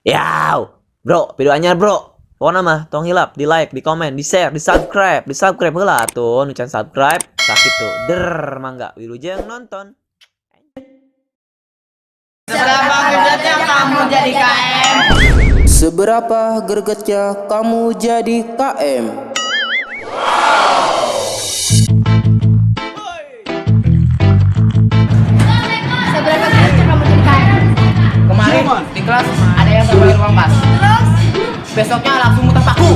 Yaw, bro, video anyar, bro. Pokoknya mah tong hilap di like, di komen, di share, di subscribe, di subscribe heula atuh, nu can subscribe sakitu. Der mangga wilujeng nonton. Seberapa gregetnya kamu jadi KM? Seberapa gregetnya kamu jadi KM? Seberapa gregetnya kamu jadi KM? Kemarin di kelas ada yang terbalik ruang pas. Terus? Besoknya langsung muter paku.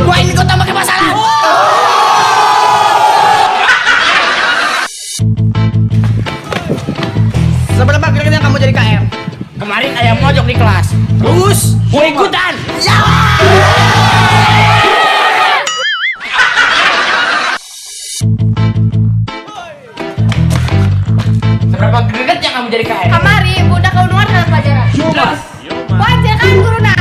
Gua ini kota pakai masalah. Seberapa gregetnya kamu jadi KM? Kemarin ayam mojok di kelas. Terus gue ikutan. Ya. Seberapa gregetnya kamu jadi KM? Kamari, budak kaunungan dalam pelajaran. Terus. Wajar kan guruna?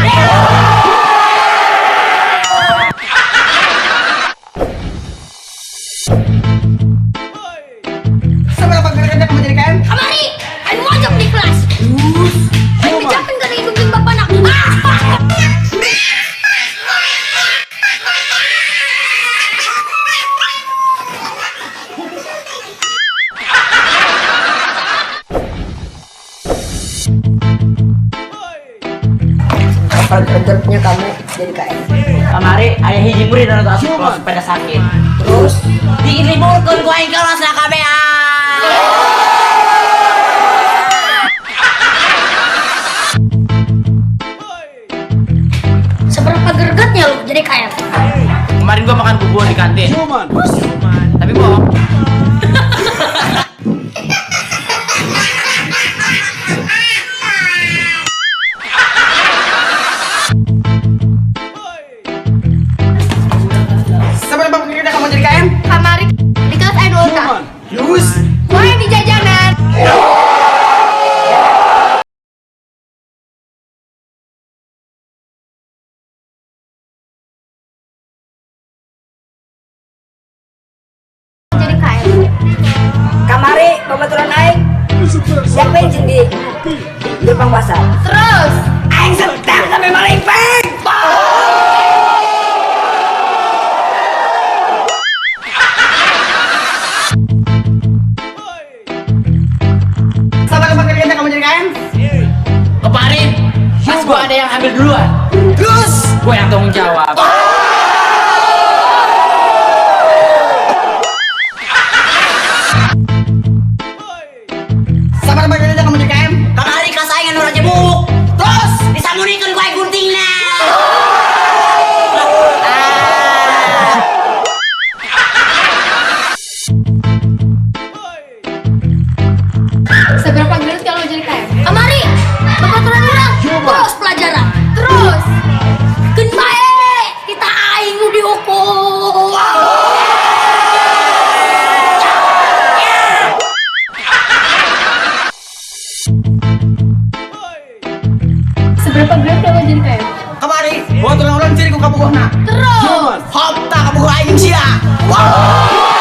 Seberapa gregetnya kamu jadi KM? Kamari, aing mojok di kelas. Terus? Aing dijamin kana indung jeung bapana. Ah! Kapan gregetnya kamu jadi KM? Kamari ayah hiji murid anu asup kelas pada sakit. Terus? Diliburkeun ku aing kelas na KBA. Seberapa gregetnya lu jadi KM? Kemarin gua makan bubur di kantin. Tapi bohong. Seberapa gregetnya kamu jadi KM? Kamari di kelas aing ultah. Terus. Main di jajanan. Jadi KM. Kamari babaturan aing siapa yang jeung di gerbang pasar? Terus? Aing sedang sampai maling peng. Seberapa gregetnya kamu jadi KM? Kemarin pas gua ada yang ambil duluan. Terus gua yang tanggung jawab. Seberapa gregetnya kamu jadi KM? Kamari kelas aing anu raja buk. Terus disamunikeun ku aing guntingna. Seberapa gregetnya lu jadi KM? Kamari, babaturan urang terus pelajaran. Terus. Keun bae, kita aing nu dihukum. Seberapa gregetnya lu jadi KM? Kamari, babaturan urang ciri ku kabogohna. Terus. Hop tak kabogoh aing sia. Wow.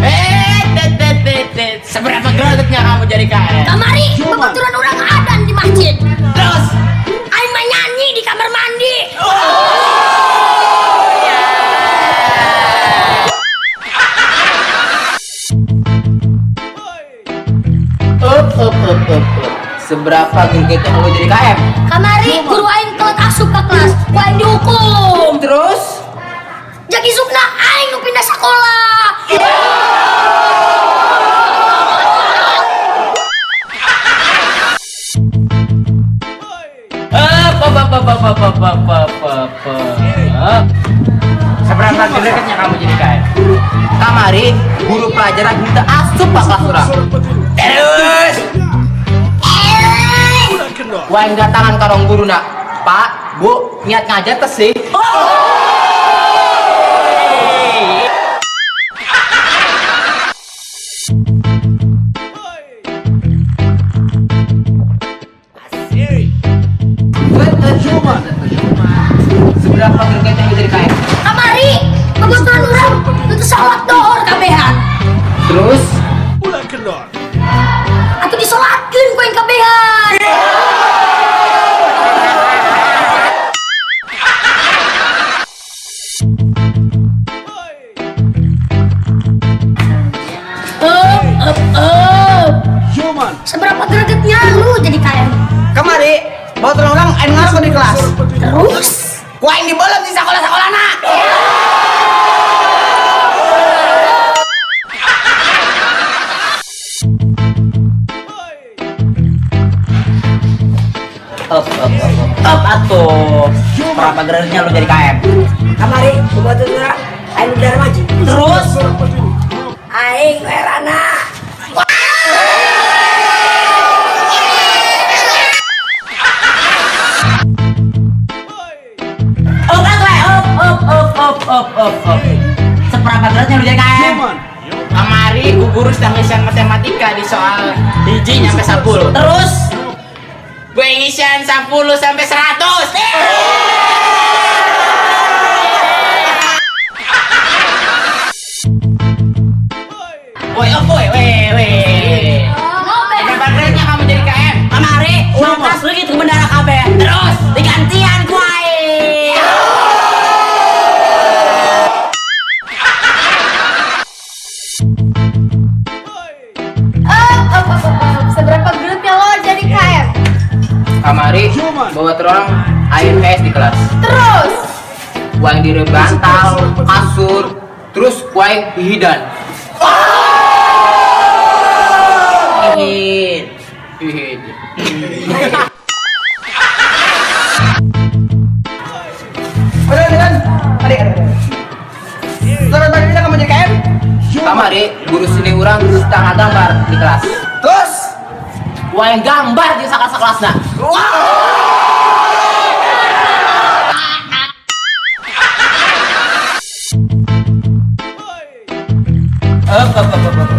Eh, tet, tet, tet, tet. Seberapa gregetnya kamu jadi KM? Kamari, babaturan urang adan di masjid. Terus. Aing mah nyanyi di kamar mandi. Up, up, up, up, up. Seberapa gregetnya kamu jadi KM? Kamari, guru aing telat asup ke kelas, ku aing dihukum. Terus? Jadi isukna aing nu pindah sekolah. Up, up, up, up, up, up, up, up, up, up. Seberapa gregetnya kamu jadi KM? Kamari, guru pelajaran minta asup pak kelas urang. Terus? Wah, enggak tangan karong guru nak. Pak, Bu, niat ngajar tes sih. Seberapa gregetnya lu jadi KM? Kamari, babaturan urang teu salat dohor kabehan. Terus Atuh disolatkeun ku aing kabehan. Up, up, up. Seberapa gregetnya lu jadi KM? Kamari, babaturan urang anu ngarokok di kelas. Terus? Ku aing dibeuleum di sakola-sakolana. Up, up, up, up, up, atuh. Berapa gregetnya lu jadi KM? Kamari babaturan urang aya nu darmaji. Terus Aing erana. Up, up, up, up, up, up, up, up, up. Seberapa gregetnya lu jadi KM? Kamari ku guru sedang ngisian matematika di soal hiji nyampe 10. Terus gue ngisian 10 sampai 100. Woi, oh boy, weh, weh. Berapa gregetnya kamu jadi KM? Kamari, uang tas lu gitu ke bendara KB. Terus digantian ku aing. Up, up, up, up, up. Seberapa gregetnya lo jadi KM? Kamari, bawa orang air PS di kelas. Terus? Uang di bantal, kasur, terus kuai hihidan. Hihid. Hihid. Kamari, guru sini urang setengah gambar di kelas. Terus Wah, yang gambar di sakelas-kelasna. Up, up, up, up, up.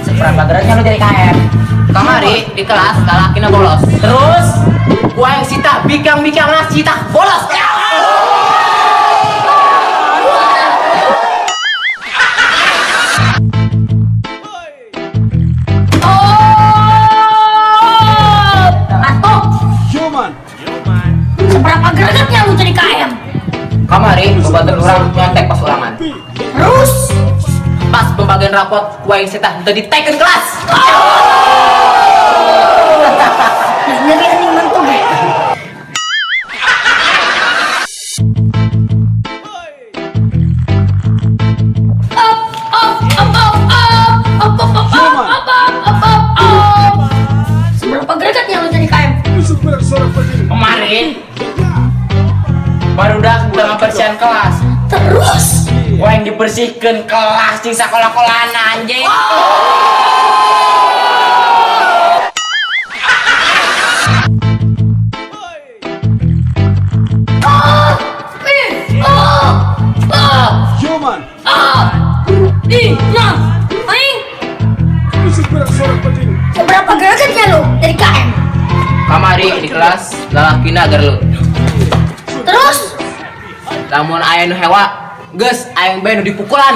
Seberapa beratnya lu jadi KM? Kamari di kelas lalakina bolos. Terus gua yang sita bikang-bikang lah sita bolos. Oh, atuh. Seberapa gregetnya lu jadi KM? Kamari pembantu orang nyontek pas ulangan. Terus? Pas pembagian rapot gua yang sita udah di ke kelas. Nah, nyeri anjing mantu gue. Up, up, up, up, up, up, up, up, up, up, up, up, up, up. Seberapa gregetnya lu jadi KM? Kemarin baru dah udah ngebersihan kelas. Terus? Wah, yang dibersihkan kelas di sekolah-sekolahan anjing. I, O, O, A, I, nah, aing. Seberapa gregetnya lu dari KM? Kamari di kelas lalakina agar lu. Terus? Lamun aya nu hewa, geus aing bae nu dipukulan.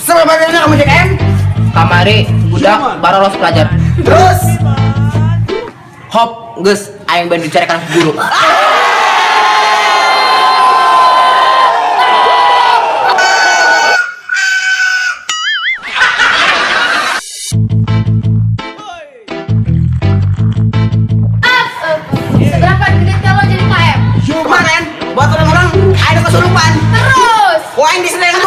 seberapa gregetnya kamu jadi KM? Kamari budak barolos pelajar. Terus Hop, geus aing bae nu dicarekan ku guru. Up, up. Seberapa gregetnya lo jadi KM? kemarin buat orang-orang ayo kesurupan. Terus? Wah, yang disenengkan